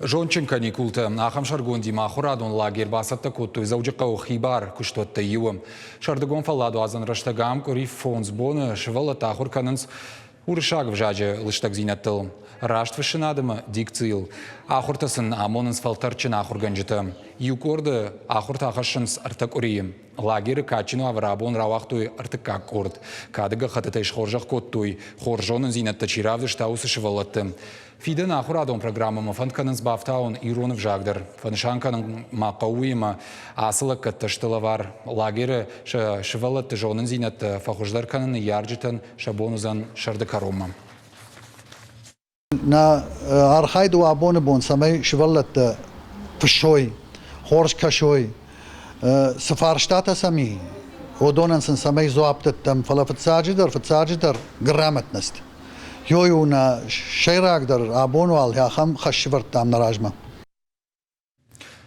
Зондджын каникултӕ ахӕм сӕргондимӕ ахуырадон лагерь бацӕттӕ кодтой Дзӕуджыхъӕуы хибар куыстуӕттӕй иуы. Сӕрдыгон фӕлладуадзӕн рӕстӕг ам къуыри фондз боны сывӕллӕттӕ ахуыр кӕнынц уырыссаг ӕвзаджы лыстӕгдзинӕдтыл, растфыссынад ӕмӕ дикцийыл. Ахуыртӕ сын амонынц фӕлтӕрдджын ахуыргӕнджытӕ. Иу къорды ахуыртӕ хӕссынц ӕртӕ къуырийы. Лагеры кадджын уавӕры абон рауагътой ӕртыккаг къорд. Кады гӕххӕттытӕй схорзӕх кодтой, хорз зонындзинӕдтӕ чи равдыста, уыцы сывӕллӕтты. Фидӕны ахуырадон программӕмӕ фӕнд кӕнынц бафтауын ирон ӕвзаг дӕр. Фӕнысан кӕнын ма хъӕуы уыимӕ, ацы лӕггӕдтӕ сты лӕвар. Лагеры сӕ сывӕллӕтты зонындзинӕдтӕ фӕхуыздӕр кӕнын ныййарджытӕн сӕ бон уыдзӕн сӕрды кӕронмӕ. Нӕ архайд у абоны бон, цӕмӕй сывӕллӕттӕ фыссой, хорз кӕсой, цы фарстатӕ сӕм и, уыдонӕн сын цӕмӕй дзуапп дӕттӕм, фӕлӕ фыццаджыдӕр, фыццаджыдӕр грамотность. Ёй у нӕ сӕйрагдӕр абон уал ахӕм хӕс сӕвӕрдтам нӕ размӕ.